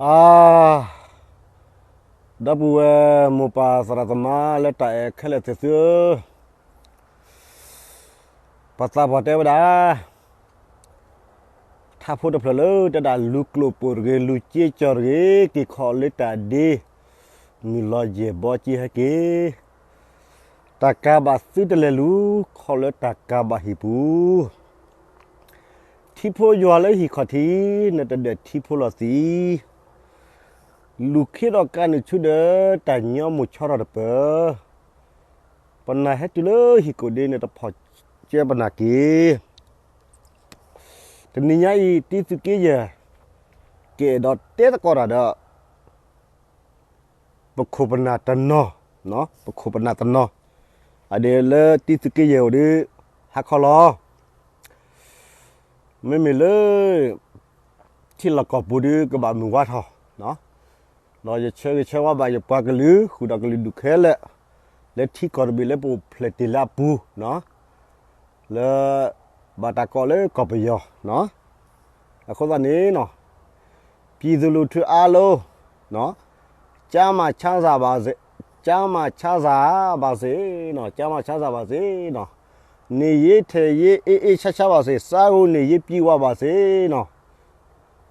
အါ, ဒီပုၢ်ဝဲၢ်မိၢ်ပၢ်သရၣ်သမါလၢတၢ်အဲၣ်ခဲလၢာ်သ့ၣ်သုဧၢ, ပှၤသးပှၢ်တဲဝဲဒၣ် ထါဖိတဖျၢၣ်လၢတဲဒၣ် လူၤကျိၣ်ပိာ်တဂ့ၤ, လူၤစ့ကၠီတဂ့ၤ, က့ၤခီလၢတၢ်ဒ့, မုၢ်လီၤယဲၢ်ဘီက့ၤဟဲက့ၤ, တၢ်ကၤဘၣ်သုတလဲၤလူၤ, ခီလၢတၢ်ကၤဘၣ်ဟံၣ်ပူၤ, ထံဖိယွၤလၢဟံၣ်ခီၣ်ထံး, နတဒၢးထံဖိလီၤသံး, လူၤခ့ဒီးကးနုာ်ဆူဒီး တၢ်ညီမိၣ်ဆီထီၣ်တပၢၢ်, ပနၢ်ဟဲတုၤလၢဟံၣ်ကိၣ်ဒ့ နတဖီၣ်ကၢပနၢ်က့ၤ တနံၤညါအံၤ တံသုးက့ယဲၢ် ကအဲၣ်ဒိးတဲသကိးတၢ်ဒီး ပခိၣ်ပနၢ်တနီၤ, ပခိၣ်ပနၢ်တနီၤ, အဒိလၢတံသုးက့ယဲၢ်အိၣ်ဒီး ဟါခီလီၤ. မ့မ့ၢ်လၢ ထံလီၢ်ကီၢ်ပူၤဒီးကဘၣ်မုာ်ဝါထီၣ်, ဒီးယဆၢဂ့ၤဆၢဝါဘၣ်ယပှၤကလုာ် ဃုာ်ဒီးကလုာ်ဒူၣ်ခဲလၢာ် လၢထံကီၢ်တဘ့ၣ်လၢပအိၣ်ဖျဲၣ်တ့ၢ်လၢအပူၤ, လၢ ဘၣ်တၢ်ကိးလၢကီၢ်ပယီၤ, အဃိသတးန့ၣ် ပြည်သူလူထုအားလုံး ကျန်းမာချမ်းသာပါစေ, ကျန်းမာချမ်းသာပါစေ, ကျန်းမာချမ်းသာပါစေ, နေရေးထိုင်ရေး အေးအေးချမ်းချမ်းပါစေ, စားဝတ်နေရေး ပြည့်ဝပါစေနီၤ.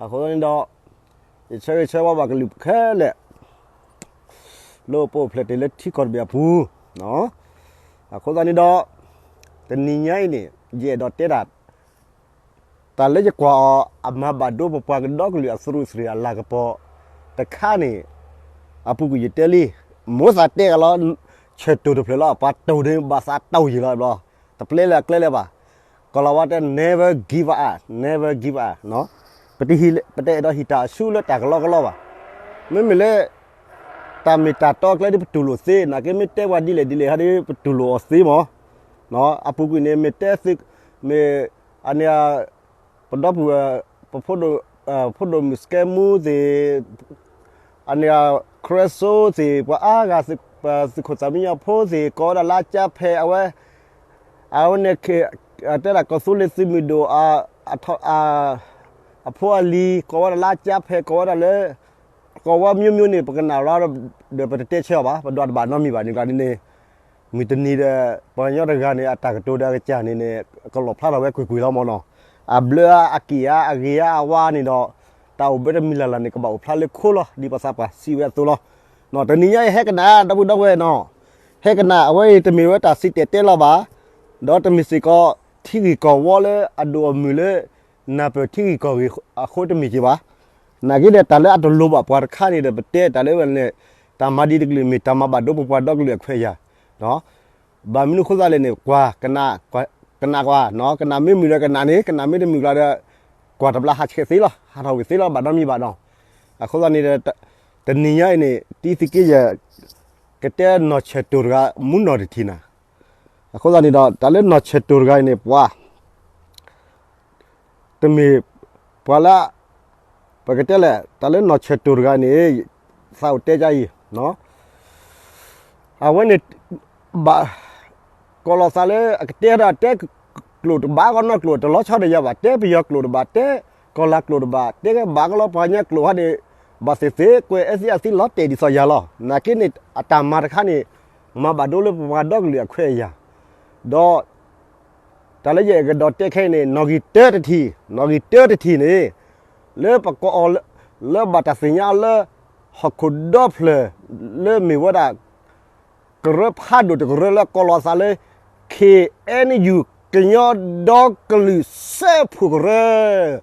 အဃိသတးန့ၣ်ဒီး ယဆၢဂ့ၤဆၢဝါဘၣ်ကလုာ်ခဲလၢာ် လၢပအိၣ်ဖျဲၣ်တ့ၢ်လၢထံကီၢ်တဘ့ၣ်အပူၤ, အဃိသတးန့ၣ်ဒီး တနံၤညါအံၤန့ၣ် ယအဲၣ်ဒိးတဲဒၣ် တၢ်လၢယကွၢ်အီၤ အမၤဘၣ်ဒိပပှၤကဒီကလုာ်အသရူးသရ့းအလၤကပီၤတခါန့ၣ် အပူၤကွံာ်ယတဲလံ, မိၣ်သးတဲကလီၤ, ဆၢၣ်တိၢ်တဖျၢၣ်လီၤ ပှၤတိၢ်န့ၣ် ဘၣ်သးတိၢ်ယံာ်လီၤဘျီ, တပျဲလၢအကျဲလၢၤဘၣ်, ကီၤလၤဝါတဲ never give up, never give up, ပတဟံးတၢ်အဆူလၢတၢ်ကလီကလီဘၣ်, မ့မ့ၢ်လၢ တၢ်မ့ၢ်တၢ်တီအကျဲဒီး ပတူၢ်လိာ်သ့, နာ်က့မ့ၢ်တဲပှၤဒ်လဲၣ်ဒ်လဲၣ်ဟီဒီး ပတူၢ်လိာ်အီၤသ့မး, အပူၤကွံာ်န့ၣ် မ့ၢ်တဲသု, မ့ၢ် အန့ၣ် ပဒီပုၢ်ဝဲၢ် ပဖိဒိၣ်မုၣ်စကဲမူသ့ၣ်, အန့ၣ် ခရၢစိသ့ၣ်, ပှၤအါဂၤ သုးခိၣ်သၣ်မံညီၤဖိသ့ၣ် ကိးဝဲဒၣ်လၢကၠါဖဲး အဝဲ, အဝဲန့ၣ် တဲဒၣ်ကီၢ်သူလ့ၤသုးမုၢ်ဒိၣ် အဖိအလံၤ ကိးဝဲဒၣ်လၢကၠါဖဲး ကိးဝဲဒၣ်လၢ ကိးဝဲမျိုးမျိုးန့ၣ် ပကနၣ်လီၤဒီး ပတတဲဆၢအီၤဘၣ်, ပဒွးတဘၣ်နီတမံၤဘၣ်န့ၣ်ကျါန့ၣ်, မုၢ်တနံၤဒီး ပှၤကညီတဂၤန့ၣ် အတၢ်ကတိၤဒီးအကစၢ်န့ၣ်န့ၣ် ကလီၣ်ဖျါထီၣ်ဝဲကွ့ၢ်ကွ့ၢ်လီၤမးနီၤ, အဘျၢအက့ၢ်ဧါ အဂ့ၤဧါ အဝါန့ၣ်ဒီး တၢ်အိၣ်ဘၢတမံၤလၢ်လၢ်န့ၣ် ကဘၣ်အိၣ်ဖျါလၢခိလီၤ ဒ်ပှၤသးပှၢ်စံးဝဲအသိးလီၤ. တနံၤညါအံၤဟဲကနၣ် ဒီပုၢ်ဒီဝဲၢ်နီၤ, ဟဲကနၣ် အဝဲအံၤတမ့ၢ်ဝဲတၢ်စံးတဲာ်တဲလီၤဘၣ်, ဒီးတမ့ၢ်စ့ၢ်ကီး ထံဂ့ၢ်ကီၢ်ဝီလၢအဒိၣ်အမုၢ်လၢ နၢ်ပၢၢ်ထံဂ့ၢ်ကီၢ်ဂ့ၢ်အဃိတမ့ၢ်က့ၤဘၣ်. နာ်က့ဒီး တၢ်လၢအတလိၤဘၣ်ပှၤတခါန့ၣ်ဒီး ပတဲတၢ်လၢဝဲန့ၣ် တၢ်မၤဒ်တကလုာ်မ့ၢ်တၢ်မၤဘၣ်ဒိပပှၤဒီကလုာ်အခွဲးအယာ်, ဘၣ်မနုၤအဃိသတးလဲၣ်န့ၣ် ကွၢ် ကနၣ်ကွၢ်, ကနၣ်မ့ၢ်မုာ်ဒီးကနၣ်န့ၣ်, ကနၣ်မ့ၢ်တမုာ်ကျါဒီး ကွၢ်တဘျီဟးဆှဲးသ့လီၤ, ဟးထီၣ်ဝံၤသ့လီၤ ဘၣ်နီတမံၤဘၣ်နီၤ. အဃိသတးန့ၣ်ဒီး တနံၤညါအံၤန့ၣ် တံသုးက့ယဲၢ် ကတဲနီၢ်ဆၢၣ်တိၢ်တဂၤ မူနီၢ်တထံၣ်နၤ. အဃိသတးန့ၣ်ဒီး တၢ်လၢနီၢ်ဆၢၣ်တိၢ်တဂၤအံၤန့ၣ် ပှၤ တမ့ၢ်ပှၤလၢ ပကတဲလဲၣ် တၢ်လၢနီၢ်ဆၢၣ်တိၢ်တဂၤန့ၣ် သးအိၣ်တဲကအံၤ, အဝဲန့ၣ် ဘၣ် ကီၤလီၤသးလၢအကတဲဒီးတဲ ကျိာ်တဘၣ်ကီနီၢ်ကျိာ် တလီၤဆီဒီးယၤဘၣ်, တဲပယီၤကျိာ်တဘၣ်, တဲကီၤလၤကျိာ်တဘၣ်, တဲဘၣ်ကီလီၤပှၤကညီကျိာ်ဟီန့ၣ် ဘၣ်သ့ၣ်သ့ၣ် ကွဲးအဲသံအသံလီၤတဲာ်ဒ်သိးယၤလီၤ. နာ်က့န့ၣ် အတၢ်မၤတခါန့ၣ် မၤဘၣ်ဒိလၢပပှၤဒီကလုာ်အခွဲးအယာ်, ဒီး တၢ်လၢယအဲၣ်ကဒီးတဲခဲအံၤန့ၣ် နီၣ်ဂံၢ်တၢတထံၣ်, နီၣ်ဂံၢ်တၢတထံၣ်န့ၣ် လၢပကိးအီၤ လၢဘၣ်တၢ်သ့ၣ်ညါအီၤလၢ ဟီၣ်ခိၣ်ဒီဖျၢၣ် လၢမ့ၢ်ဝဲဒၣ် ကရၢဖးဒိၣ်တကရၢလၢကီၤလီၤသးလၢ ခ့ၣ်အဲၣ်ယူၣ် ကညီဒီကလုာ်စၢဖှိၣ်ကရၢ,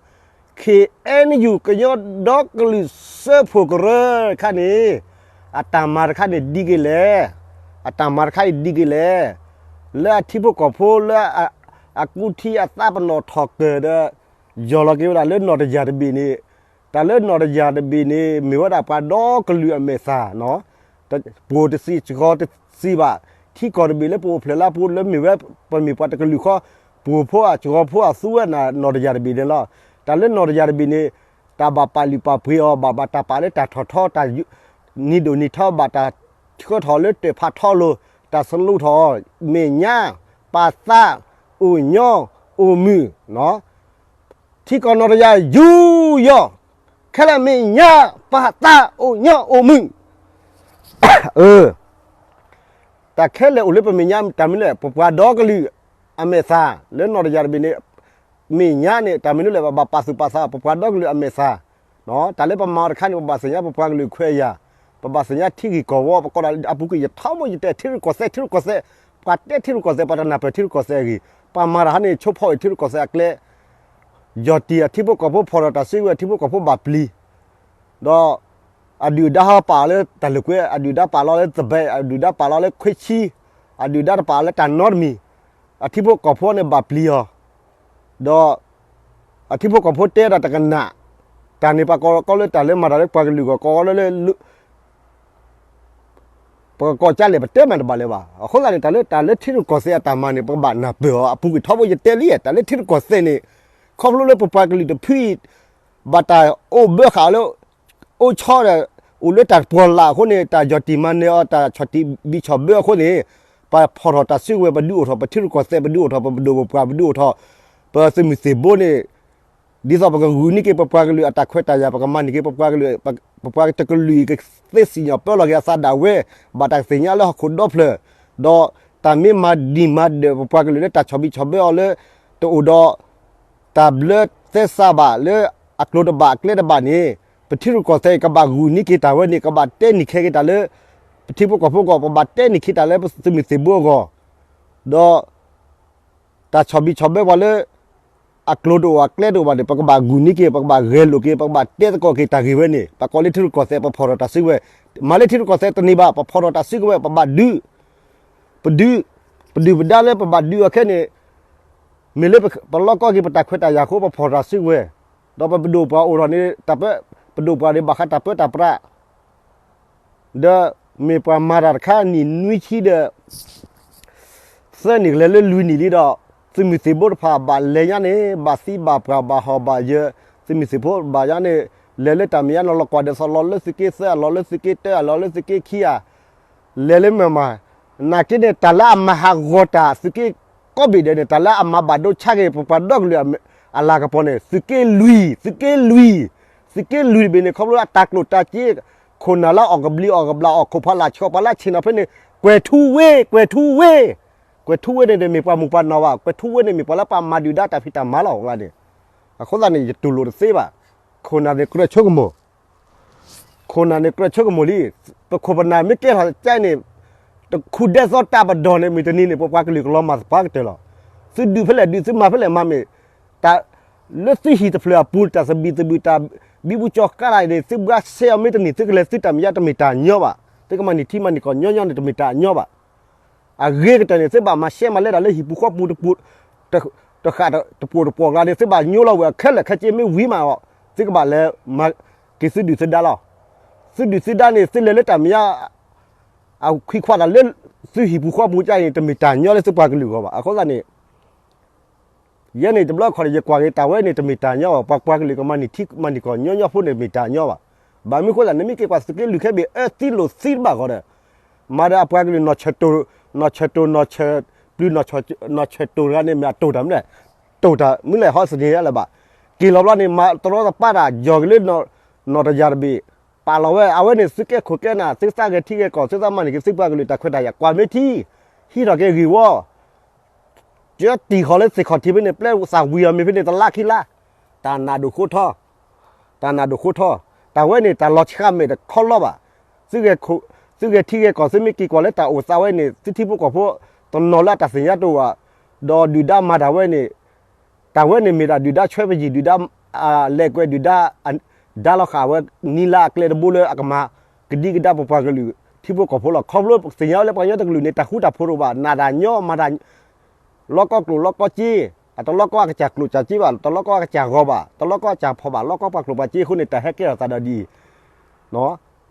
ခ့ၣ်အဲၣ်ယူၣ် ကညီဒီကလုာ်စၢဖှိၣ်ကရၢတခါန့ၣ် အတၢ်မၤတခါန့ၣ်ဒ်က့ၤလဲၣ်, အတၢ်မၤတခါအံၤဒ်က့ၤလဲၣ်, လၢအထံဖိကီၢ်ဖိလၢ အကူထံအသးပနီၣ်ထီၣ်ကၢၢ်ဒီး ယီၢ်လီၤက့ၤဝဲဒၣ်လၢနီၣ်တယၢ်တဘ့ၣ်န့ၣ်, တၢ်လၢနီၣ်တယၢ်တဘ့ၣ်န့ၣ် မ့ၢ်ဝဲဒၣ်ပှၤဒီကလုာ်အမဲာ်သၣ်နီၤ, ပှိၢ်တစံးစှီၤတစံးဘၣ်, ထံကီၢ်တဘ့ၣ်လၢပအိၣ်ဖျဲၣ်လၢအပူၤလၢမ့ၢ်ဝဲ ပမ့ၢ်ပှၤတကလုာ်ဃီ, ပှိၢ်ဖိအစှီၤဖိအသူဝဲဒၣ်နီၣ်တယၢ်တဘ့ၣ်န့ၣ်လီၤ. တၢ်လၢနီၣ်တယၢ်တဘ့ၣ်န့ၣ် တၢ်ဘၣ်ပာ်လုၢ်ပာ်ပှ့ၤအီၤ ဘၣ်ဘၣ်တၢ်ပာ်လၢတၢ်ထီၣ်ထီ တၢ်နံၤဒိၣ်နံၤထီ ဘၣ်တၢ်ဆှၢထီၣ်လၢတၢ်ဖးထီလိၤ တၢ်ဆလူးထီၣ် မဲာ်ညါ ပာ်သး အိၣ်ညီ အိၣ်မုာ် ထံကီၢ်နီၣ်တယၢ်ယူးယီၣ် ခဲလၢာ်မဲာ်ညါ ပၢ်သးအိၣ်ညီအိၣ်မုာ်, အၢ တၢ်ခဲလၢာ်အိၣ်လၢပမဲာ်ညါ တၢ်မနုၤလဲၣ် ပပှၤဒီကလုာ်အမဲာ်သၣ် လၢနီၢ်တယၤတဘ့ၣ်န့ၣ် မဲာ်ညါန့ၣ် တၢ်မနုၤလဲၣ် ပဘၣ်ပာ်သူၣ်ပာ်သး ပပှၤဒီကလုာ်အမဲာ်သၣ်, တၢ်လၢပမၤအီၤတခါန့ၣ် ပဘၣ်သ့ၣ်ညါပပှၤကလုာ်ခွဲးယာ်, ပဘၣ်သ့ၣ်ညါထံဂ့ၢ်ကီၢ်ဝီ ပကိးဒၣ်အပူၤကွံာ် ယထီဘိယတဲ ထံရူၢ်ကီၢ်သဲး ထံရူၢ်ကီၢ်သဲး, ပှၤတဲထံရူၢ်ကီၢ်သဲး ပှၤတနၢ်ပၢၢ်ထံရူၢ်ကီၢ်သဲးအဂ့ၢ်, ပှၤမၤတၢ်ဟါန့ၣ် ဆိဖီအံၤထံရူၢ်ကီၢ်သဲးအကျဲ ယီၢ်တံၢ်အထံဖိကီၢ်ဖိ ဖီၣ်ထီၣ်တၢ်စုကဝဲၤ ထံဖိကီၢ်ဖိဘၣ်ပျံၤ, ဒီး အဒုၣ်ဒါဟီပာ်အီၤလၢတၢ်လုာ်ကွဲ အဒုၣ်ဒါပာ်လီၤလၢသဘဲး အဒုၣ်ဒါပာ်လီၤလၢခွဲဆံ, အဒုၣ်ဒါတပာ်လၢတၢ်နီတမံၤ, အထံဖိကီၢ်ဖိန့ၣ်ဘၣ်ပျံၤအီၤ, ဒီး အထံဖိကီၢ်ဖိတဲဒၣ်တကနၣ်, တၢ်န့ၣ်ပှၤကိးကီလၢတၢ်လၢမၤတၢ်လၢပှၤကလုာ်ဂီၢ် ကိးလၢလၢ ပကကိးကလဲၣ် ပတဲမၤတဘၣ်လၢၤဘၣ်. အဃိသတးန့ၣ် တၢ်လၢ တၢ်လၢထံရူၢ်ကီၢ်သဲးအတၢ်မၤန့ၣ် ပကဘၣ်နၢ်ပၢၢ်အီၤ အပူၤကွံာ်ထီဘိယတဲလံ တၢ်လၢထံရူၢ်ကီၢ်သဲးန့ၣ် ခီဖျိလၢပပှၤကလုာ်တဖုအံၤ ဘၣ်တၢ်အိၣ်ဘၢဃာ်လၢ အိၣ်ဆီဒီး အိၣ်လၢတၢ်ပှီၢ်လၢ်အဃိန့ၣ် တၢ်ယီၢ်တံၢ်မၤနၢၤအီၤ တၢ်ဆီၣ်တံၢ်ဘံၣ်ဆီၣ်ဘၢအဃိန့ၣ် ပဖီၣ်ထီၣ်တၢ်စုကဝဲၤ ပဒုးအိၣ်ထီၣ် ပထံရူၢ်ကီၢ်သဲး ပဒုးအိၣ်ထီၣ် ပပဒိၣ်ပပှၢ် ပဒုးအိၣ်ထီၣ် ပသုးမုၢ်သံၣ်ဘိန့ၣ် ဒ်သိးပကဂုာ်န့ၢ်က့ၤပပှၤကလုာ်အတၢ်ခွဲးတၢ်ယာ် ပကမၤန့ၢ်က့ၤပပှၤကလုာ် ပပှၤတကလုာ်အံၤကသ့စံၣ်ညီၣ်ပၢလီၤက့ၤအသးဒၣ်ဝဲ ဘၣ်တၢ်သ့ၣ်ညါလၢဟီၣ်ခိၣ်ဒီဖျၢၣ်, ဒီးတၢ်မ့ၢ်မၤဒံၣ်မၤဒၢးပပှၤကလုာ်လၢတၢ်ဆီၣ်ဘံၣ်ဆီၣ်ဘၢအီၤလၢ တအိၣ်ဒီး တၢ်ဘျၢသဲစးဘၣ်လၢ အကျိၤတဘၣ်အကျဲတဘၣ်န့ၣ် ပထံရူၢ်ကီၢ်သဲးအံၤ ကဘၣ်ဂုာ်န့ၢ်က့ၤတၢ်ဝဲန့ၣ် ကဘၣ်တဲန့ၢ်ခဲက့ၤတၢ်လၢ ပထံဖိကီၢ်ဖိအဂီၢ် ပဘၣ်တဲန့ၢ်က့ၤတၢ်လၢပသုးမုၢ်သံၣ်ဘိအဂီၢ်, ဒီး တၢ်ဆီၣ်ဘံၣ်ဆီၣ်ဘၢပှၤလၢ အကျိၤတအိၣ်အကျဲတအိၣ်ဘၣ်န့ၣ် ပကဘၣ်ဂုာ်န့ၢ်က့ၤ ပကဘၣ်ဂဲၤလိာ်က့ၤ ပကဘၣ်တဲသကိးက့ၤတၢ်ဂ့ၢ်ဝဲန့ၣ် ပကိးလၢထံရူၢ်ကီၢ်သဲး ပဖီၣ်ထီၣ်တၢ်စုကဝဲၤ, မၤလၢထံရူၢ်ကီၢ်သဲးတန့ၢ်ဘၣ် ပဖီၣ်ထီၣ်တၢ်စုကဝဲၤ ပဘၣ်ဒုး ပဒုး ပဒုၣ်ပဒါလၢပဘၣ်ဒုးအီၤခဲန့ၣ် မ့ၢ်လၢပလီၢ်ကီၢ်က့ၤပတၢ်ခွဲးတၢ်ယာ်အဃိ ပဖီၣ်ထီၣ်တၢ်စုကဝဲၤ, ဒီးပပဒိၣ်ပပှၢ်အိၣ်ထီၣ်န့ၣ် တၢ်ပၢ ပဒိၣ်ပပှၢ်န့ၣ် ဘၣ်ဃးတၢ်ပၢတၢ်ပြး ဒီးမ့ၢ်ပှၤမၤတၢ်တခါနံၣ်နွံဆံဒီး သၢနံၣ်ကလဲၤလၢလွံၢ်နံၣ်လံဒီး သုးမုၢ်သံၣ်ဘိတဖၣ်ဘၣ်လဲၤညါန့ၣ် ဘၣ်သံဘၣ်ပှၢ်ဘၣ်ဟီၣ်ဘၣ်ယၢၤ သုးမုၢ်သံၣ်ဘိဘၣ်ညါန့ၣ် လဲၤလၢတၢ်မဲာ်ညါနီၤ လီၤကွၢ်ဒီးသီလီၤလၢသုးက့သၢ အလီၤလၢသုးက့တၢ အလီၤလၢသုးက့ခံဧါ လဲၤလၢမၢၢ်မး, နာ်က့န့ၣ် တၢ်လၢအမၤဟးဂီၤတၢ်သုးက့ကိးဘ့ၣ်ဒဲးန့ၣ် တၢ်လၢအမၤဘၣ်ဒိဆါက့ၤ ပပှၤဒီကလုာ်အလၤကပီၤန့ၣ် သုးက့လွံၢ် သုးက့လွံၢ်, သုးက့လွံၢ်တဘ့ၣ်န့ၣ် ခီဖျိအတၢ်ကျိၣ်တၢ်စ့ ခိၣ်နၢ်လၢအီၣ်ကဘျံးအီၣ်ကဘျၣ် အီၣ်ခိၣ်ဖးလၢ်ဆီဖးလၢဆ့ၣ်နီၤဖဲန့ၣ် ကွဲၤထူဝ့ ကွဲၤထူဝ့, ကွဲၤထူဝ့န့ၣ် တမ့ၢ်ပှၤမုၢ်ပှၤနီၢ်ဘၣ်, ကွဲၤထူဝ့န့ၣ်မ့ၢ်ပှၤလၢပှၤမၤဒုၣ်ဒါတၢ်ဖံးတၢ်မၤလီၤ အကျါန့ၣ်, အဃိသတးန့ၣ် ယတူၢ်လိာ်တသ့ဘၣ်, ခိၣ်နၢ်န့ၣ်ကြၢးဆိကမိၣ် ခိၣ်နၢ်န့ၣ်ကြၢးဆိကမိၣ်လံ, ပခိၣ်ပနၢ်မ့ၢ်ကဲထီၣ်ကၠဲန့ၣ်, တခူၣ်ဒဲသီတၢ်ပဒိၣ်န့ၣ် မုၢ်တနံၤန့ၣ် ပပှၤကလုာ်ကလီၤမၢ်သပှၢ်ကတၢၢ်လီၤ. သုဒုးဖဲလဲၣ်ဒုး သုမၤဖဲလဲၣ်မၤမ့ၢ်, တၢ်လၢသုဟံၣ်တဖျၢၣ်အပူၤ တၢ်သဘံၣ်သဘုၣ်တၢ်ဘံဘူကၠီၤကါတၢ်အံၤန့ၣ် သုဘှါရှဲအီၤမ့ၢ်တနံၤ သုကလဲၤသုတၢ်မဲာ်ညါတမ့ၢ်တၢ်ညီဘၣ်, သုကမၤန့ၢ်ထံမၤန့ၢ်ကီၢ်ညီညီန့ၣ် တမ့ၢ်တၢ်ညီဘၣ်. အဂ့ၤကတၢၢ်န့ၣ် သုဘၣ်မၤရှဲမၤလဲဒၣ်လၢဟံၣ်ပူၤဃီပူၤတပူၤ တဃၣ်တပိာ်တပီၢ်ကျါန့ၣ် သုဘၣ်ညိလီၤဝဲအခဲလၢာ်ခဲဆ့မ့ၢ်ဝံၤမးအီၤ သုကဘၣ်လဲၤမၤက့ၤသုဒုၣ်သုဒါလီၤ. သုဒုၣ်သုဒါန့ၣ် သုလဲၤလၢတၢ်မဲာ်ညါ အခွံခွါတၢ်လၢ သုဟံၣ်ပူၤဃီပူၤကါအံၤန့ၣ် တမ့ၢ်တၢ်ညီလၢသုပှၤကလုာ်အဂီၢ်ဘၣ်. အဃိသတးန့ၣ် ယဲန့ၣ်တဘျီခီၣ်န့ၣ် ယကွၢ်က့ၤတၢ်ဝဲန့ၣ် တမ့ၢ်တၢ်ညီဘၣ်. ပှၤကွၢ်ကလုာ်ကမၤန့ၢ်ထံမၤန့ၢ်ကီၢ်ညီညီဖိန့ၣ် မ့ၢ်တၢ်ညီဘၣ်. ဘၣ်မနုၤအဃိသတး နမ့ၢ်က့ၤကွၢ်သုးက့လွံၢ်ခဲဘ့ၣ် အၢသံလိာ်သံတဘၣ်ဃီဒီး မၤဒီးအပှၤကလုာ်နီၢ်ဆၢၣ်တိၢ် နီၢ်ဆၢၣ်တိၢ် နီၢ်ဆၢၣ်ပျုၤ နီၢ်ဆၢၣ်တိၢ်တဂၤန့ၣ် မ့ၢ်အတိၢ်တၢ်မနုၤလဲၣ်, တိၢ်တၢ်မနုၤလဲၣ် ဟီသန့ၤလၢၤဘၣ်. က့ၤလီၤဘျီန့ၣ် မၤတရီတပါတၢ် ယီၢ်က့ၤလၢ နီၢ်တယၤတဘ့ၣ် ပာ်လီၤဝဲ အဝဲန့ၣ် သုကဲခိၣ်ကဲနၢ် သုသးဂဲၤထံဂဲၤကီၢ် သုသးမၤန့ၢ်က့ၤသုပှၤကလုာ်တၢ်ခွဲးတၢ်ယာ် ကွၢ်မ့ၢ်ထံ ဟံးထီၣ်က့ၤဂ့ၢ်ဝီ ကၢတံၢ်ဃီၤလၢသ့ၣ်ခီၣ်ထံးဖဲန့ၣ် ပျဲသးဝံၤအီၤမ့ၢ်ဖဲန့ၣ် တလါခံလါ, တၢ်နးဒိၣ်ဃိထီ, တၢ်နးဒိၣ်ဃိထီ, တၢ်ဝဲန့ၣ် တၢ်လီၤဆှးမဲာ်တခီလီၤဘၣ်. သုဂဲၤထံဂဲၤကီၢ် သုမ့ၢ်က့ၤကွၢ်လၢတၢ်အိၣ်သးဝဲန့ၣ် သုထံဖိကီၢ်ဖိ တနီၤလၢအတၢ်သ့ၣ်ညါတအိၣ်ဘၣ်, ဒီးဒုၣ်ဒါမၤတၢ်ဝဲန့ၣ် တၢ်ဝဲန့ၣ်မ့ၢ်ဒၣ်ဒုၣ်ဒါဆွဲပယံၤ ဒုၣ်ဒါ လဲၤကွဲးဒုၣ်ဒါ ဒါလီၤဃာ်ဝဲ နံၤလါအကျဲတဘိလၢအကမၤ ကဒံကဒါပပှၤကလုာ် ထံဖိကီၢ်ဖိလီၤ. ခီဖျိသ့ၣ်ညါဝဲလၢပှၤကညီတကလုာ်န့ၣ် တၢ်ဃူတၢ်ဖိးတအိၣ်ဘၣ်, နးတၢ်ညီ မၤတၢ် လီၢ်ကီၢ်ကျိၣ်လီၢ်ကီၢ်စ့, အတလီၢ်ကီၢ်အကစၢ်ကျိၣ်စ့ဘၣ်, တလီၢ်ကီၢ်အကစၢ်ဂီၤဘၣ်, တလီၢ်ကီၢ်အကစၢ်ဖီၣ်ဘၣ်, လီၢ်ကီၢ်ပှၤကျိၣ်ပှၤစ့အဃိန့ၣ် တၢ်ဟဲကဲထီၣ်သးဒီး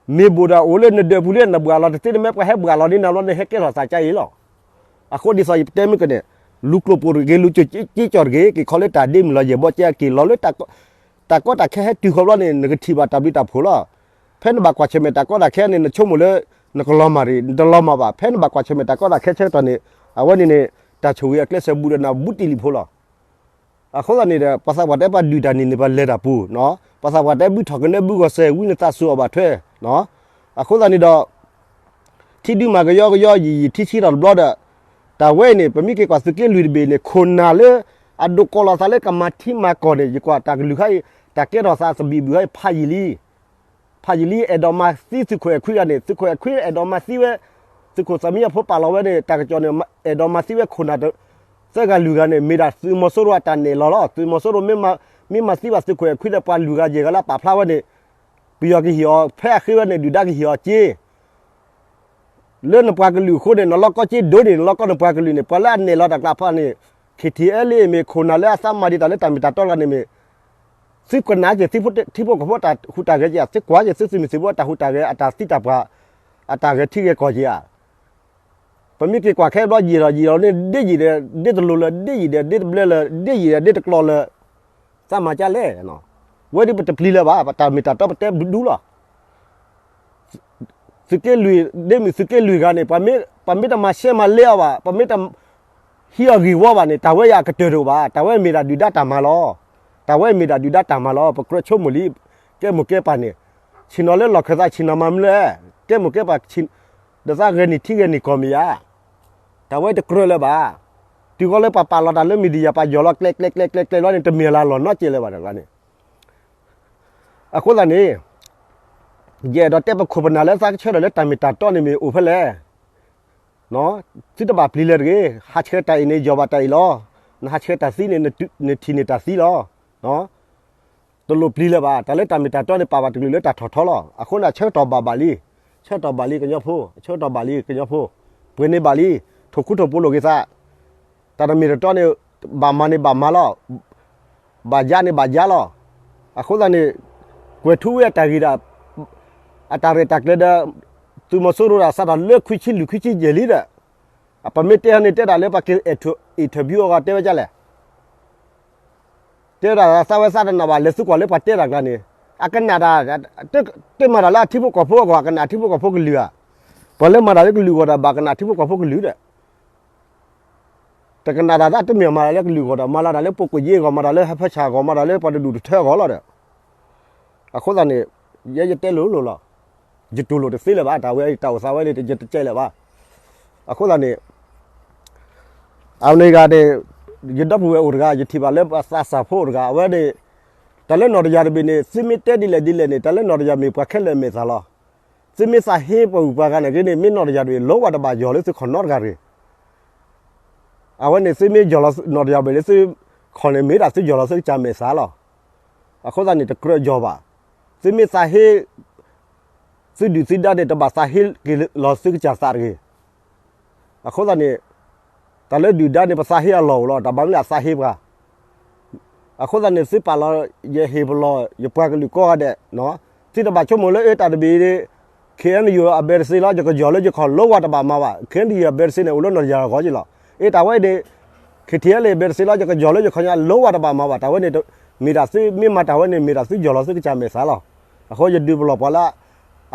ဒ်အံၤ မ့ၢ်ဘိၣ်ဒီးအိၣ်လၢနဒၢးပူၤလံ နဘှၣ်လီၤတသ့ နမ့ၢ်ပှၤဟဲဘှၣ်လီၤန့ၣ် နဘျီနဟဲကဲထီၣ်သးကါအံၤလီၤ. အဃိဒ်သိးယတဲမ့ၢ်ကန့ၣ် လူၤကျိၣ်ပိာ်တဂ့ၤ လူၤကၠိက့ကၠီၣ်တဂ့ၤ က့ၤခီလၢတၢ်ဒ့မုၢ်လီၤယဲၢ်ဘီကဲ က့ၤလီၤလၢ တၢ်ကီတၢ်ခဲဟဲတုၤဃီဘျီန့ၣ် နကထံၣ်ဘၣ်တၢ်ဘျုးတၢ်ဖှိၣ်လီၤ. ဖဲနဘၣ်ကွၢ်ဆၢၣ်မဲာ်တၢ်ကီတၢ်ခဲန့ၣ် နဆိကမိၣ်လၢ နကလီၤမၢ်တဂ့ၤ နတလီၤမၢ်ဘၣ်. ဖဲနဘၣ်ကွၢ်ဆၢၣ်မဲာ်တၢ်ကီတၢ်ခဲဆၢကတီၢ်န့ၣ် အဝဲန့ၣ်န့ၣ် တၢ်ဆိၣ်ဂ့ၤအကျဲစၢးဘူးဒီးနၤဘူးတံၢ်လံဖိလီၤ. အဃိသတးန့ၣ်ဒီး ပှၤသးပှၢ်တဲပှၤဒုၣ်တၢ်န့ၣ်န့ၣ် ပှၤလဲၤတၢ်ပူၤနီၤ ပှၤသးပှၢ်တဲဘုထီၣ်ကနၢဘုဂီၤစဲး ဝံနသးစူၤအီၣ်ဘၣ်ထွဲ, အဃိသတးန့ၣ်ဒီး ထံဒုးမၤကယီကယီ ယံာ်ယံာ်ထံဆံးထီၣ်တဘျီဒီး တၢ်ဝဲအံၤန့ၣ် ပမ့ၢ်က့ၤကွၢ်သုးက့လွံၢ်တဘ့ၣ်န့ၣ် ခိၣ်နၢ်လၢ အဒိးကိးလီၤသးလၢကမၤထံမၤကီၢ်န့ၣ် ယကွၢ်တၢ်ကလုၢ်ခါအံၤ တၢ်ကဲထီၣ်သးသဘံၣ်ဘုၣ်ခါအံၤ ဖးယံာ်လံ ဖးယံာ်လံ အဲၣ်ဒိးမၤသံသုးခိၣ်အဲၣ်ခွံဂၤန့ၣ် သုးခိၣ်အဲၣ်ခွံအဲၣ်ဒိးမၤသံဝဲ သုးခိၣ်သးမံအဖိပာ်လီၤဝဲန့ၣ် တၢ်ကစီၣ်န့ၣ် အဲၣ်ဒိးမၤသံဝဲခိၣ်နၢ် သၢဂၤလွံၢ်ဂၤန့ၣ် မ့ၢ်ဒၣ်သုးမီၤစိရိၤအတၢ်နဲၣ်လီၤလီၤ. သုးမီၤစိရိၤ မ့ၢ်မၤသံဘၣ်သုးခိၣ်အဲၣ်ခွံဒီး ပှၤလွံၢ်ဂၤယဲၢ်ဂၤလၢအပာ်ဖျါဝဲန့ၣ် ပယီၤကဟ့ၣ်အီၤ ဖဲအဃ့ဝဲန့ၣ် ဒုၣ်ဒါကဟ့ၣ်အီၤက့ လၢနပှၤကလုာ်အဃိန့ၣ် နလီၢ်ကီၢ်က့ဒိၣ်န့ၣ် နလီၢ်ကီၢ်နပှၤကလုာ်န့ၣ် ပှၤလၢအနဲၣ်လီၤတၢ်ကျါဖၣ်န့ၣ် KTLA မ့ၢ်ခိၣ်နၢ်လၢအသးမၤဒံးတၢ်လၢတၢ်မ့ၢ်တၢ်တီတဂၤန့ၣ်မ့ၢ် သုကနၣ်က့ၤ ထံဖိကီၢ်ဖိတၢ်ဟူးတၢ်ဂဲၤက့ၤ သုကွၢ်က့ၤ သုသုးမုၢ်သံၣ်ဘိတၢ်ဟူးတၢ်ဂဲၤ အတၢ်သံတၢ်ပှၢ် အတၢ်ဂဲၤထံဂဲၤကီၢ်က့ၤဧါ. ပမ့ၢ်က့ၤကွၢ်ခဲဘျီယံာ်ဒီးယံာ်ဒီးန့ၣ် ဒ့ယံာ်ဒီးဒ့တလိၤလၢ ဒ့ယံာ်ဒီးဒ့တဘျဲလၢ ဒ့ယံာ်ဒီးဒ့တကျီလၢ သးမၤကလဲၣ် ဝဲဒ်ပတပျံၤလၢၤဘၣ် ပတၢ်မ့ၢ်တၢ်တီပတဲဒူဒူလီၤ. သုးက့လွံၢ် ဒ့မုၣ်သုးက့လွံၢ်ဂၤန့ၣ် ပမ့ၢ်တမၤရှဲမၤလဲအီၤဘၣ် ပမ့ၢ်တဟံးအီၤဂ့ၢ်ဝီဘၣ်န့ၣ် တၢ်ဝဲယၤအကတၢၢ်တအိၣ်ဘၣ် တၢ်ဝဲမ့ၢ်ဒၣ်ဒုၣ်ဒါတၢ်မၤလီၤ. တၢ်ဝဲမ့ၢ်ဒၣ်ဒုၣ်ဒါတၢ်မၤလီၤ ပကြၢးဆိကမိၣ်လံ ကဲမိၢ်ကဲပၢ်န့ၣ် ဆ့ၣ်နီၤလၢလီၢ်ခၢၣ်သးဆ့ၣ်နီၤမၤမနုၤလဲၣ် ကဲမိၢ်ကဲပၢ် ဒီးသးဂဲၤနံၣ်ထံဂဲၤနံၣ်ကီၢ်မ့ၢ်ယၤ တၢ်ဝဲတကြၢးလၢၤဘၣ်. တုၤဃီလၢပှၤပာ်လီၤတၢ်လၢ media ပှၤယီၢ်လီၤကျဲကျဲကျဲကျဲကျဲလီၤန့ၣ် တမ့ၢ်လၢလီၢ်နီတစဲးလၢၤဘၣ်တဂၤန့ၣ် အဃိသတးန့ၣ် ယအဲၣ်ဒိးတဲပခိၣ်ပနၢ်လၢသးကဆၢထၢၣ်လၢတၢ်မ့ၢ်တၢ်တီန့ၣ်မ့ၢ်အိၣ်ဖဲလဲၣ် သုတဘၣ်ပျံၤလၢၤတဂ့ၤ ဟးဆှဲးတၢ်အံၤန့ၣ် ယီၢ်ဘၣ်တၢ်အံၤလီၤ. နဟးဆှဲးတၢ်သံန့ၣ် နထံၣ်န့ၢ်တၢ်သံလီၤ. တလိၣ်ပျံၤလၢၤဘၣ် တၢ်လၢတၢ်မ့ၢ်တၢ်တီန့ၣ် ပာ်ဘၣ်တကလုာ်လၢတၢ်ထီၣ်ထီလီၤ. အဃိန့ၣ် ဆၢကတီၢ်ဘၣ်ဘၣ်လံ ဆၢကတီၢ်ဘၣ်လံကညီဖိ ဆၢကတီၢ်ဘၣ်လံကညီဖိ ပှဲၤန့ၢ်ဘၣ်လံ ထိၣ်ခူထိၣ်ပူၤလိာ်က့ၤသး တၢ်တမ့ၢ်တတီန့ၣ် ဘၣ်မၤန့ၣ်ဘၣ်မၤလီၤ ဘၣ်ယါန့ၣ်ဘၣ်ယါလီၤ. အဃိသတးန့ၣ် ကွဲၤထူဝ့ၣ်အတၢ်ဂ့ၢ်ဒီး အတၢ်ရဲၣ်တၢ်ကျဲၤဒီး သုးမီၤစိရိၤဒီး စးထီၣ်လၢခွံဆံလွံၢ်ခွံဆံယဲၢ်လံဒီး ပမ့ၢ်တဲဟီန့ၣ် တဲဒၣ်လၢပှၤက့ၤ interview အဂီၢ်တဲဝဲဒ်လဲၣ် တဲဝဲဒၣ်သးဝဲသးတနာ်ဘၣ် လဲၤသုကွၢ်လၢပှၤတဲတၢ်ကျါန့ၣ် အကနၣ်တၢ် တမၤတၢ်လၢအထံဖိကီၢ်ဖိအဂီၢ် အကနၣ်ထံဖိကီၢ်ဖိကလုာ်ဧါ. ပှၤလၢမၤတၢ်လၢကလုာ်အဂီၢ်ဒီး ဘၣ်ကနၣ်ထံဖိကီၢ်ဖိကလုာ်ဒီး တကနၣ်တၢ်သးတမ့ၢ်မၤတၢ်လၢကလုာ်အဂီၢ်ဒီး မၤလီၤတၢ်လၢပှၤကိးယ့ၢ်အဂီၢ် မၤတၢ်လၢဟၢဖၢဆၣ်အဂီၢ် မၤတၢ်လၢပှၤတဒူၣ်တထၢအဂီၢ်လီၤဒီး အဃိသတးန့ၣ် ယဲယတဲလိၤလိၤလီၤ. ယတူၢ်လိာ်တသ့လၢၤဘၣ် တၢ်ဝဲတၢ်အိၣ်သးဝဲန့ၣ် ယတကဲလၢၤဘၣ်. အဃိသတးန့ၣ် အမ့ၢ်ဂ့ၤန့ၣ် ယဒီပုၢ်ဝဲၢ်အိၣ်တဂၤ ယထံၣ်ဘၣ်လၢပှၤသးစၢ်ဖိအိၣ်တဂၤ အဝဲန့ၣ် တၢ်လၢနီၢ်တယၢ်တဘ့ၣ်န့ၣ် သုမ့ၢ်တဲဒ်လဲၣ်ဒ်လဲၣ်န့ၣ် တၢ်လၢနီၢ်တယၢ်မ့ၢ်ပှၤခဲလၢာ်အမဲာ်သၣ်လီၤ. သုမ့ၢ်သးဟ့ပှၤဂုၤပှၤဂၤန့ၣ်ဂ့ၤန့ၣ် မ့ၢ်နီၢ်တယၢ်တဘ့ၣ် လိဝဲတဘၣ်ယီၢ်လၢသုခီၣ်နီတဂၤတဂ့ၤ အဝဲန့ၣ် သုမ့ၢ်ယီၢ်လီၤနီၢ်တယၢ်တဘ့ၣ်လၢသုခီၣ်န့ၣ် မ့ၢ်ဒၣ်သုယီၢ်လီၤသုကစၢ်မဲာ်သၣ်လီၤ. အဃိသတးန့ၣ် တကြၢးယီၢ်ဘၣ်. သုမ့ၢ်သးဟ့ သုဒုၣ်သုဒါန့ၣ် တဘၣ်သးဟ့က့ၤလီၤသုကစၢ်သးတဂ့ၤ. အဃိသတးန့ၣ် တၢ်လၢဒုၣ်ဒါန့ၣ် ပသးဟ့အလီၢ်အိၣ်လီၤ တၢ်ဘၣ်မနုၤအသးဟ့ပှၤ အဃိသတးန့ၣ် သုပာ်လီၤယဟ့ၣ်ပလီၢ် ယပှၤကလုာ်ကိးဂၤဒဲး, သုတဘၣ်ဆိကမိၣ်လၢအ့တၢ်တဘ့ၣ်အံၤ KNU အဘဲတသ့လီၤ ယကယီၢ်လၢယခီၣ် လိဝဲတဘၣ်မၤဘၣ်. KNU အဘဲတသ့န့ၣ် အိၣ်လၢနီၢ်တယၢ်အဂီၢ်က့လီၤ. အ့တၢ်ဝဲန့ၣ် KTLA အဘဲတသ့လီၤ ယကယီၢ်လၢယခီၣ်ညါ လိဝဲတဘၣ်မၤဘၣ်. တၢ်ဝဲန့ၣ် မ့ၢ်ဒၣ်သုမ့ၢ်မၤတၢ်ဝဲန့ၣ် မ့ၢ်ဒၣ်သုယီၢ်လီၤသုကစၢ်မဲာ်သၣ်လီၤ. အဃိယဒုးပလီၢ်ပှၤလၢ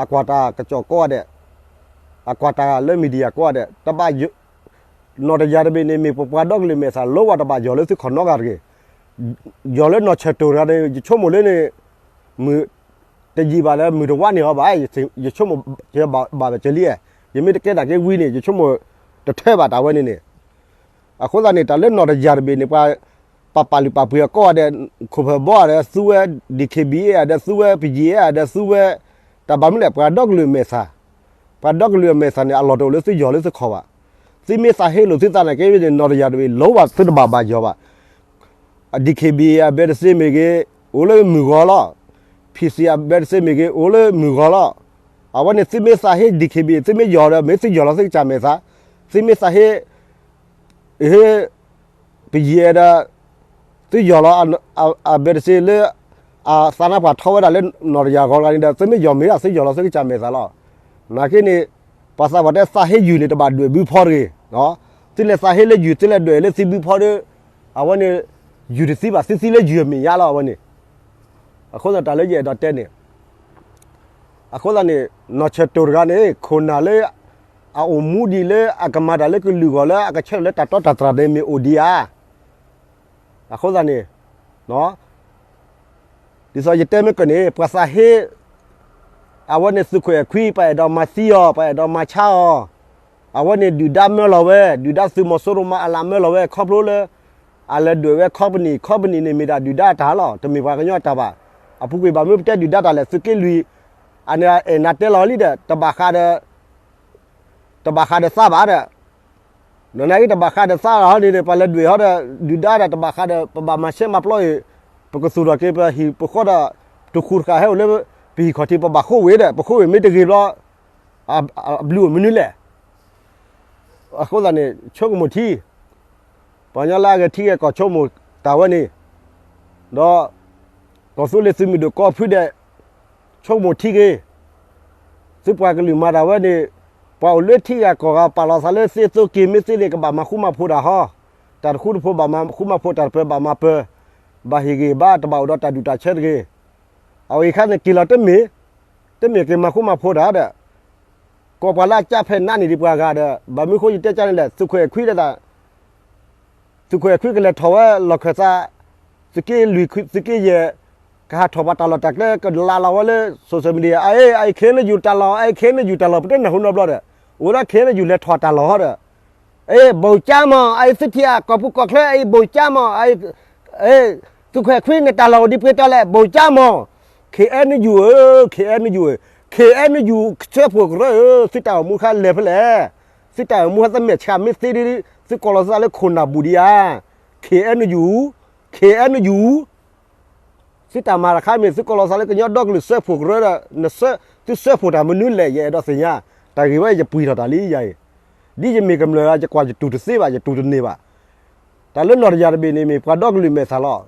အကွၢ်တၢ်ကစီၣ်ကိးဂၤဒဲး, အကွၢ်တၢ်လၢ media ကိးဂၤဒဲး, တဘၣ် နီၢ်တယၢ်တဘ့ၣ်န့ၣ် မ့ၢ်ပပှၤဒီကလုာ်မဲာ်သၣ် လိဝဲတဘၣ်ယီၢ်လၢသုခီၣ်နီတဂၤတဂ့ၤ. ယီၢ်လၢနီၢ်ဆၢၣ်တိၢ်တဂၤန့ၣ် ယဆိကမိၣ်လၢန့ၣ် မုၢ်တယံာ်ဘၣ်လၢမုၢ်တဝါန့ၢ်အီၤဘၣ်, ယဆိကမိၣ်ဘၣ်ဘၣ်ကလံဧါ. ယမ့ၢ်တကဲဒၣ်က့ဝံၤန့ၣ် ယဆိကမိၣ်တထၢဘၣ်တၢ်ဝဲန့ၣ်န့ၣ် အဃိသတးန့ၣ် တၢ်လၢနီၢ်တယၢ်တဘ့ၣ်န့ၣ် ပှၤ ပပာ်လုၢ်ပာ်ပှ့ၤအကိးဂၤဒဲး ခိၣ်ဖၢၣ်ဘီဂၤဒီးသူဝဲ DKBA ဂၤဒီးသူဝဲ ပယံၤအဲဂၤဒီးသူဝဲ တၢ်ဘၣ်မနုၤလဲၣ် ပှၤဒီကလုာ်အမဲာ်သၣ်, ပှၤဒီကလုာ်အမဲာ်သၣ်န့ၣ် အလီၢ်တအိၣ်လၢသုယီၢ်လၢသုခီၣ်ဘၣ်. သုမ့ၢ်သးဟ့လိာ်သုသးနာ်က့န့ၣ် နီၢ်တယၢ်တဘ့ၣ် လိဝဲသုတဘၣ်ဘၣ်ယီၢ်ဘၣ်. DKBA အဘဲတသ့မ့ၢ်ဂ့ၤ အိၣ်လၢမုၢ်ဂီၤလီၤ. PC အဘဲတသ့မ့ၢ်ဂ့ၤ အိၣ်လၢမုၢ်ဂီၤလီၤ. အဝဲန့ၣ်သုမ့ၢ်သးဟ့ DKBA သုမ့ၢ်ယီၢ်ဒီး မ့ၢ်သုယီၢ်လီၤသုကစၢ်မဲာ်သၣ်, သုမ့ၢ်သးဟ့ ဟ့ ပယံၤဒီး သုယီၢ်လီၤ အဘဲတသ့လၢ အသးနါပှၢ်ထီဝဲဒၣ်လၢနီၢ်တယၢ်ဂီၤတဂၤန့ၣ်ဒီး သုမ့ၢ်ယီၢ်မ့ၢ်ဒၣ်သုယီၢ်လီၤသုကစၢ်မဲာ်သၣ်လီၤ. နာ်က့န့ၣ် ပှၤသးပှၢ်တဲသးဟ့ယုၢ်န့ၣ် တဘၣ်ဒွဲၣ်ဘုဖီတဂ့ၤ. သုလဲၤသးဟ့လၢယုၢ် သုလဲၤဒွဲၣ်လၢသုဘုဖီဒီး အဝဲန့ၣ် ယုၢ်တသံဘၣ် သုသံလၢယုၢ်အမဲာ်ညါလီၤ အဝဲန့ၣ်. အဃိသတးတၢ်လၢယအဲၣ်ဒိးတဲန့ၣ် အဃိသတးန့ၣ် နီၢ်ဆၢၣ်တိၢ်တဂၤန့ၣ် ခိၣ်နၢ်လၢ အအိၣ်မူဒံးလၢအကမၤတၢ်လၢကလုာ်ဂီၢ်လၢအကဆၢထၢၣ်လၢတၢ်တီတၢ်တြၢ်န့ၣ်မ့ၢ်အိၣ်ဒံးဧါ. အဃိသတးန့ၣ် ဒ်သိးယတဲမ့ၢ်ကၢၢ်န့ၣ် ပှၤသးဟ့ အဝဲန့ၣ်သုးခိၣ်အဲၣ်ခွံ ပှၤအဲၣ်ဒိးမၤသံအီၤ ပှၤအဲၣ်ဒိးမၤဆါအီၤ, အဝဲန့ၣ်ဒုၣ်ဒါမၢလီၤဝဲ ဒုၣ်ဒါသုးမီၤစိရိၤမၤအလးမၢလီၤဝဲ ခီဖျိလၢ အလဲၤဒွဲၣ်ဝဲ company company န့ၣ်မ့ၢ်ဒၣ်ဒုၣ်ဒါအတၢ်လီၤ တမ့ၢ်ပှၤကညီအတၢ်ဘၣ်. အပူၤကွံာ်ဘၣ်မနုၤပတဲဒုၣ်ဒါတၢ်လဲၣ် သုးက့လွံၢ် အန့ၣ်အဲၣ်နၤတဲလီၤလံဒီး တဘၣ်ဃးဒီး တဘၣ်ဃးဒီးသးဘၣ်ဒီး နနာ်က့တဘၣ်ဃးဒီးသးလီၤဟီန့ၣ်ဒီး ပှၤလဲၤဒွဲၣ်ဟီဒီး ဒုၣ်ဒါဒီးတဘၣ်ဃးဒီး ပဘၣ်မၤရှဲမၤပျီအံၤ ပကသူၣ်ထီၣ်က့ၤပဟံၣ်ပဃီဒီး တဃူတဃာ်ဟဲအိၣ်လၢ ပဟံၣ်ခီၣ်ထံး ပဘၣ်ဃိဝ့ၤဒီး ပဃိဝ့ၤမ့ၢ်တဂ့ၤဘျီ အဘျုးအိၣ်မနုၤလဲၣ်. အဃိသတးန့ၣ် ဆိကမိၣ်ထံ ပှၤကညီလၢအဂဲၤထံဂဲၤကီၢ်ဆိကမိၣ်တၢ်ဝဲန့ၣ်, ဒီး ကီၢ်သူလ့ၤသုးမုၢ်ဒိၣ်ကိးဖုဒဲး ဆိကမိၣ်ထံဂ့ၤ, သုပှၤကလုာ်မၤတၢ်ဝဲန့ၣ် ပှၤအိၣ်လၢထံဂၤကီၢ်ဂၤ ပာ်လီၤသးလၢသ့သိက့ၤ မ့ၢ်သ့န့ၣ် ကဘၣ်မၤဃူမၤဖိးတၢ်ဟီ, တၢ်တဃူတဖိးဘၣ်မၤဃူမၤဖိး တၢ်တပၢၤဘၣ်မၤပၢၤ, ဘၣ်ဟ့ၣ်ဂံၢ်ဘါ တဘၣ်အိၣ်ဒီးတၢ်ဒူၣ်တၢ်ဆၢတဂ့ၤ. အဝဲအံၤခါန့ၣ်က့ၤလီၤတမ့ၢ်, တမ့ၢ်က့ၤမၤဃူမၤဖိးတၢ်ဒီး ကိးပှၤလၢအကၢ်ဖဲနးန့ၣ်ဒံးပှၤဂၤဒီး ဘၣ်မနုၤဃိယတဲကၢ်န့ၣ်လဲၣ် သုးခိၣ်အဲၣ်ခွံဒၣ် သုးခိၣ်အဲၣ်ခွံကလဲၤထီၣ်ဝဲလီၢ်ခၢၣ်သး, သုးက့လွံၢ် သုးက့ယဲၢ် ကဟးထီၣ်ပှၤတၢ်လီၢ်တၢ်ကျဲ ကလးလီၤဝဲလၢ social media အအံၤ အအံၤ KNU တၢ်လီၢ် အအံၤ KNU တၢ်လီၢ် ပတဲနၢ်ဟူနီတဘျီဒီး အိၣ်ဝဲဒၣ် KNU လဲၤထီၣ်တၢ်လီၢ်ဟီဒီး အအံၤ ဘိၣ်ကၠါမီၢ် အအံၤ သုထံၣ်အကီၢ်ပူၤကီၢ်ချၢ အအံၤ ဘိၣ်ကၠါမီၢ် အအံၤ သုးခိၣ်အဲၣ်ခွံန့ၣ် တၢ်လီၢ်အိၣ်ဒံးပှဲၤတီၤလဲၣ် ဘိၣ်ကၠါမီၢ်, KNU ဧၢ, KNU ဧၢ, KNU ဆၢဖှိၣ်ကရၢဧၢ, သုတၢ်အိၣ်မူခါလဲၤဖဲလဲၣ်, သုတၢ်အိၣ်မူဟဲသမဲာ်ဆှးမ့ၢ်သ့ဒ် သုကိးလီၤသးလၢခိၣ်နၢ်ဘူၣ်ဒံးဧါ, KNU, KNU သုတၢ်မၤတခါမ့ၢ် သုကိးလီၤသးလၢကညီဒီကလုာ်စၢဖှိၣ်ကရၢဒီး သုစၢဖှိၣ်တၢ်မနုၤလဲၣ် ယအဲၣ်ဒိးသ့ၣ်ညါ, တၢ်ဂ့ၢ်ဝဲယပှံၢ်ထီၣ်တၢ်လံယၤအံၤ, ဒ်ယမ့ၢ်ကမျၢၢ်ဒီး ယကွၢ်ယတူၢ်တသ့ဘၣ် ယတူၢ်တန့ၢ်ဘၣ်, တၢ်လၢနီၢ်တယၢ်တဘ့ၣ်န့ၣ် မ့ၢ်ပှၤဒီကလုာ်မဲာ်သၣ်လီၤ,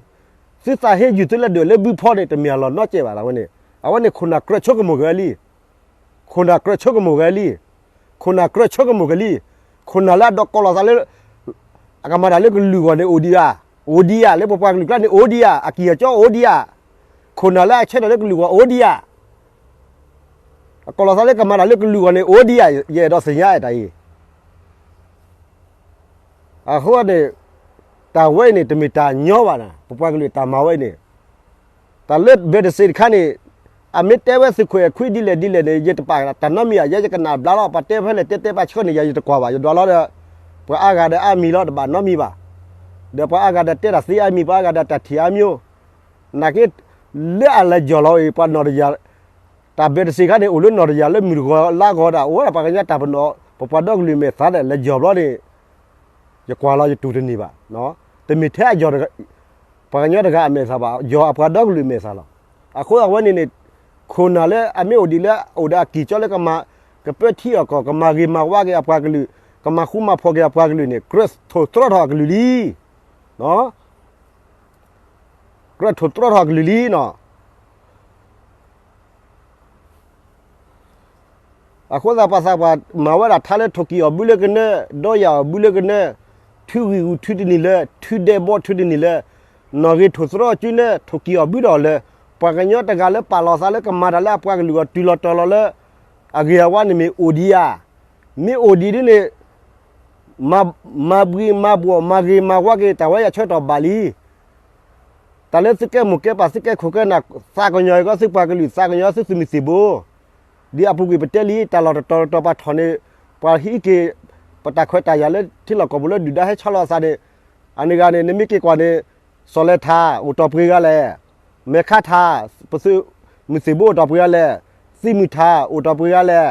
သုသးဟ့ယုၢ်သုလၢဒွဲၣ်လၢဘုဖီန့ၣ် တမ့ၢ်အလီၢ်နီတစဲးဘၣ် တၢ်ဝဲန့ၣ်, အဝဲန့ၣ်ခိၣ်နၢ်ကြၢးဆိကမိၣ်က့ၤလံ ခိၣ်နၢ်ကြၢးဆိကမိၣ်က့ၤလံ, ခိၣ်နၢ်ကြၢးဆိကမိၣ်က့ၤလံ, ခိၣ်နၢ်လၢအဒိးကိးလီၤသးလၢ အကမၤတၢ်လၢကလုာ်ဂီၢ်န့ၣ်အိၣ်ဒံးဧါ, အိၣ်ဒံးဧါ, လၢပပှၤကလုာ်ကျါန့ၣ်အိၣ်ဒံးဧါ, အကံၢ်အကီအိၣ်ဒံးဧါ, ခိၣ်နၢ်လၢအဆၢထၢၣ်လၢကလုာ်ဂီၢ်အိၣ်ဒံးဧါ, အကိးလီၤသးလၢကမၤတၢ်လၢကလုာ်ဂီၢ်န့ၣ်အိၣ်ဒံးဧါ, ယအဲၣ်ဒိးသ့ၣ်ညါတၢ်အံၤ အဃိန့ၣ် တၢ်ဝဲအံၤန့ၣ် တမ့ၢ်တၢ်ညီဘၣ်နၤ ပပှၤကလုာ်တၢ်မၤဝဲအံၤန့ၣ်, တၢ်လၢဘဲတစ့းတခါန့ၣ် အမ့ၢ်တဲဝဲသုးခိၣ်အဲၣ်ခွံဒ်လဲၣ်ဒ်လဲၣ်န့ၣ် ယတပာ်တၢ်နီတမံၤဧါ, ယဲယကနၣ်ဘျါလီၤ, ပှၤတဲဖဲလဲၣ်တဲတဲပှၤဆှၢန့ၣ် ယၤယတကွၢ်ဘၣ် ယဒွးလီၤဒီး ပှၤအါဂၤဒီးအါမံၤလီၤ တဘၣ်နီတမံၤဘၣ်, ဒီးပှၤအါဂၤဒီးတဲတၢ်သ့အါမံၤ ပှၤအါဂၤဒီးတၢ်ထံၣ်အါမံၤ, နာ်က့ လၢအလဲၤယီၢ်လီၤအံၤ ပှၤနီၢ်တယၢ် တၢ်ဘဲတစ့းခါန့ၣ် အိၣ်လၢနီၢ်တယၢ်လၢမုၢ်တဂီၤလါဂီၤဒၣ် အိၣ်ဝဲဒၣ်ပှၤကညီတၢ်ပနီၣ် ပပှၤဒီကလုာ်မဲာ်သၣ်ဒီး လဲၤယီၢ်ဘျီန့ၣ် ယကွၢ်လီၤယတူၢ်တန့ၢ်ဘၣ်, တမ့ၢ်ထဲအယီၢ် ပှၤကညီတဂၤအမဲာ်သၣ်ဘၣ် ယီၢ်အပှၤဒီကလုာ်မဲာ်သၣ်လီၤ. အဃိအဝဲန့ၣ်န့ၣ် ခိၣ်နၢ်လၢအမ့ၢ်အိၣ်ဒံးလၢအိၣ်ဒီးအကံၢ်ကီလၢကမၤ ကပၢထံအီၣ်ကီၢ် ကမၤဂ့ၤမၤဝါက့ၤအပှၤကလုာ် ကမၤဃူမၤဖိးက့ၤအပှၤကလုာ်န့ၣ် ကြၢးထိၣ်သတြီထီၣ်အကလုာ်လံ ကြၢးထိၣ်သတြီထီၣ်အကလုာ်လံနီၤ. အဃိသတးပှၤသးပှၢ်မၤဝဲဒၣ်ထါလၢထိၣ်ကံၢ်အီၣ်ဘုလၢကနၢ, ဒီးယၤအီၣ်ဘုလၢကနၢ, ထုဂံၢ်ဂူာ်ထုတနံၤလၢ, ထုဒဲးဘီထုတနံၤလၢ, နီၢ်ဂ့ၤထိၣ်သတြီစုနဲ ထိၣ်ကံၢ်အီၣ်ဘုဒီးလၢ, ပှၤကညီတဂၤလၢပာ်လီၤသးလၢကမၤတၢ်လၢအပှၤကလုာ်အဂီၢ်တုၤလီၤတီၤလီၤလၢ အဂ့ၤအဝါန့ၣ်မ့ၢ်အိၣ်ဒံးဧါ. မ့ၢ်အိၣ်ဒံးဒ်န့ၣ် မၤဘှံးမၤဘှီၣ် မၤဂ့ၤမၤဝါက့ၤ တၢ်ဝဲယဆၢကတီၢ်ဘၣ်လံ. တၢ်လၢသုကဲမိၢ်ကဲပၢ် သုကဲခိၣ်ကဲနၢ် သးကညီၤက့ၤသုပှၤကလုာ် သးကညီၤသုသုးမုၢ်သံၣ်ဘိ, ဒ်အပူၤကွံာ်ပတဲလံ တၢ်လီၢ်တတီၤတတီၤပှၤထီၣ်န့ၣ် ပှၤဟံးက့ၤ ပတၢ်ခွဲးတၢ်ယာ်လၢထံလီၢ်ကီၢ်ပူၤလၢဒုၣ်ဒါဟဲဆီလီၤအသးန့ၣ်, အန့ၣ်ဂၤန့ၣ် နမ့ၢ်က့ၤကွၢ်န့ၣ် စီၤလဲၤထၣ် အိၣ်တီၢ်ပှဲၤဂၤလဲၣ်, မဲာ်ခါထၣ် ပသုးမုၢ်သံၣ်ဘိအိၣ်တီၢ်ပှဲၤဂၤလဲၣ်, သံမုၢ်ထၣ်အိၣ်တီၢ်ပှဲၤဂၤလဲၣ်,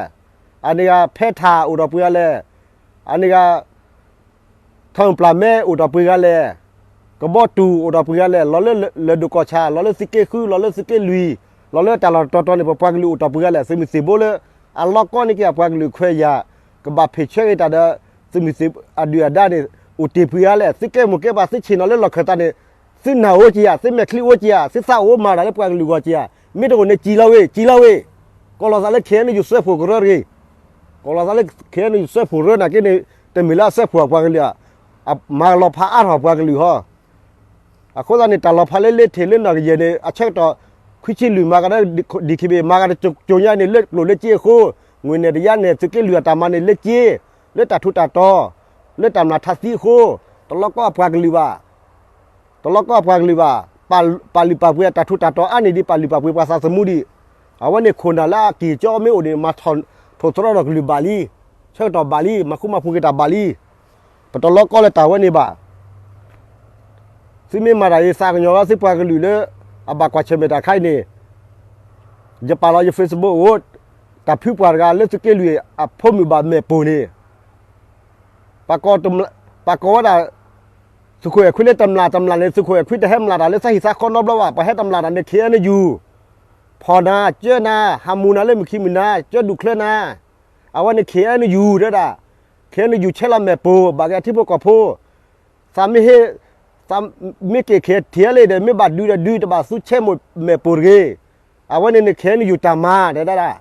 အန့ၣ်ဂၤ ဖဲထၣ်အိၣ်တီၢ်ပှဲၤဂၤလဲၣ်, အန့ၣ်ဂၤ ထၣ်ပျၢ်မဲအိၣ်တီၢ်ပှဲၤဂၤလဲၣ်, ကဘီတူၣ်အိၣ်တီၢ်ပှဲၤဂၤလဲၣ်, လီၤလၢလၢၢ်ဒိၣ်ကီၢ်ဆၣ် လီၤလၢသုးက့ဃု လီၤလၢသုးက့လွံၢ်, လီၤလၢတၢ်လီၢ်တတီၤတတီၤန့ၣ် ပပှၤကလုာ်အိၣ်တီၢ်ပှဲၤဂၤလဲၣ်, သုးမုၢ်သံၣ်ဘိလၢ အလီၢ်ကီန့ၢ်က့ၤအပှၤကလုာ်ခွဲးယာ် ကဘၣ်ဖ့ၣ်ဆၢက့ၤတၢ်ဒီး သုးမုၢ်သံၣ်အဒုၣ်အဒါန့ၣ် အိၣ်တ့ၢ်ပှဲၤဂၤလဲၣ်, သုကဲမိၢ်ကဲပၢ် သုဆ့ၣ်နီၤလၢလီၢ်ခၢၣ်သးန့ၣ် သုနၢ်အိၣ်က့ၤဧါ, သုမဲာ်ချံအိၣ်က့ၤဧါ, သုသးအိၣ်မၤတၢ်လၢပှၤကလုာ်အဂီၢ်က့ၤဧါ, မ့ၢ်တအိၣ်န့ၣ် စံၣ်လီၤဝ့ၢ် စံၣ်လီၤဝ့ၢ်, ကိးလီၤသးလၢ KNU စၢဖှိၣ်ကရၢတဂ့ၤ, ကိးလီၤသးလၢ KNU စၢဖှိၣ်ကရၢနာ်က့န့ၣ် တမ့ၢ်လၢအစၢဖှိၣ်အပှၤကလုာ်ဧါ, မၤလီၤဖးအါထီၣ်ပှၤကလုာ်ဟီ အဃိသတးန့ၣ် တၢ်လီၤဖးလၢလ့ထံၣ်လၢနီၢ်ကယဲၢ်န့ၣ် အဆၢကတီၢ် ခွံဆံလွံၢ်မၤကဒီး DKBA မၤကဒီးကၠိညါန့ၣ် လၢကျိၣ်လၢစ့အဃိ, ငွေနဲၣ်တယါနဲၣ် သုးက့လွံၢ်အတၢ်မၤန့ၣ်လၢစ့, လၢတၢ်ထူးတၢ်တီၤ, လၢတၢ်မျၢ်ထးသံအဃိ, တလီၤကီအပှၤကလုာ်ဘၣ်, တလီၤကီအပှၤကလုာ်ဘၣ် ပာ်လုၢ်ပာ်ပှ့ၤအတၢ်ထူးတၢ်တီၤအါန့ၢ်ဒံး ပာ်လုၢ်ပာ်ပှ့ၤပှၤသးသမူဒံး, အဝဲန့ၣ်ခိၣ်နၢ်လၢအက့ၢ်ကၠီမ့ၢ်အိၣ်န့ၣ် မၤထီၣ်ထိၣ်သတြီထီၣ်ကလုၢ်ဘၣ်လံ, ဆၢကတီၢ်ဘၣ်လံ, မၤဃူမၤဖိးက့ၤတၢ်ဘၣ်လံ, ပတလီၤကီလၢတၢ်ဝဲန့ၣ်ဘၣ်. သုမ့ၢ်မၤတၢ်အံၤ သးကညီၤလီၤသုပှၤကလုာ်လၢ အဘၣ်ကွၢ်ဆၢၣ်မဲာ်တၢ်ခါအံၤန့ၣ်, ယပာ်လီၤယ Facebook အိၣ်, တၢ်ဖုပှၤတဂၤလၢသုးက့လွံၢ်အဖိမုၣ်ဘၣ်မဲာ်ပိၢ်န့ၣ် ပှၤကိးဝဲဒၣ် သုးခိၣ်အဲၣ်ခွံလၢတမျၢ်တမျၢ်န့ၣ် သုးခိၣ်အဲၣ်ခွံတဟဲမျၢ်တၢ်လၢသးဟံၣ်သးဃီနီတဘျီဘၣ်, ပှၤဟဲတမျၢ်တၢ်န့ၣ် ခ့ၣ်အဲၣ်ယူၣ်, ဖီၣ်နၤ, ကၢနၤ, ဟးမူၤနၤလၢမုၢ်ခံမုၢ်နၤ, ကၢဒူၣ်ချၢနၤ, အဝဲန့ၣ် ခ့ၣ်အဲၣ်ယူၣ် တဲဒၣ်, ခ့ၣ်အဲၣ်ယူၣ် ဆဲးလီၤမဲာ်ပိၢ် ဘၣ်က့ၤအထံဖိကီၢ်ဖိ သးမ့ၢ်ဟ့ၣ်, သးမ့ၢ်က့ၤ ခ့ၣ်ထံးလံဒီး မ့ၢ်ဘၣ်ဒုးဒီးဒုး တဘၣ်သူဆဲးမိၢ်မဲာ်ပိၢ်တဂ့ၤ. အဝဲန့ၣ်န့ၣ် ခ့ၣ်အဲၣ်ယူၣ်တၢ်မၤ တဲဒၣ်,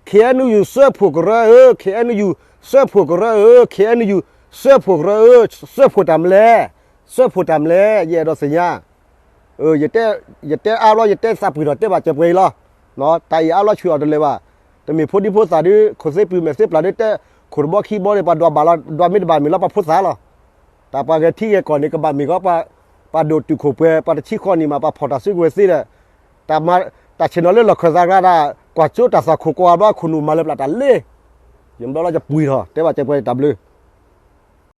ခ့ၣ်အဲၣ်ယူၣ်စၢဖှိၣ်ကရၢဧၢ, ခ့ၣ်အဲၣ်ယူၣ်စၢဖှိၣ်ကရၢဧၢ, ခ့ၣ်အဲၣ်ယူၣ်စၢဖှိၣ်ကရၢဧၢ, စၢဖှိၣ်တၢ်မနုၤလဲၣ်, စၢဖှိၣ်တၢ်မနုၤလဲၣ်, ယအဲၣ်ဒိးသ့ၣ်ညါ ယတဲအါဘျီ ယတဲသးပှၢ်ထီၣ်တဲဘၣ်စဲးပှဲၤအံၤလီၤ. တၢ်အံၤအါဘျီဆှၢအီၤတလၢာ်ဘၣ်. တမ့ၢ်ဖိဒံဖိသၣ်ဒီး ခိၣ်သ့ပုၢ်မဲာ်သ့ပျၢ်ဒီး တဲခိၣ်တဘီခံဘီန့ၣ် ပှၤဒွးဘၣ်လီၤ, ဒွးမ့ၢ်တဘၣ်မ့ၢ်လီၤ ပှၤဖိသၣ်လီၤ. တၢ်ပှၤဂဲၤထံဂဲၤကီၢ်န့ၣ် ကဘၣ်မ့ၢ်ကီး ပှၤဒိၣ်တုာ်ခိၣ်ပှဲၤ ပှၤတဆံဃီနံၣ်မး ပှၤဖီၣ်တၢ်စုကဝဲၤသ့ဒီး တၢ်ဆ့ၣ်နီၤလၢလီၢ်ခၢၣ်သးကျါဒၣ် ကွၢ်စိတၢ်သွၣ်ခိၣ်ကိးဂၤဘျီ ခိၣ်နူာ်မၤလၢပျၢ်တၢ်လ့ ယဘျီလီၤယပှၢ်ထီၣ် တဲဘၣ်စဲးပှဲၤတၢ်ဘျုး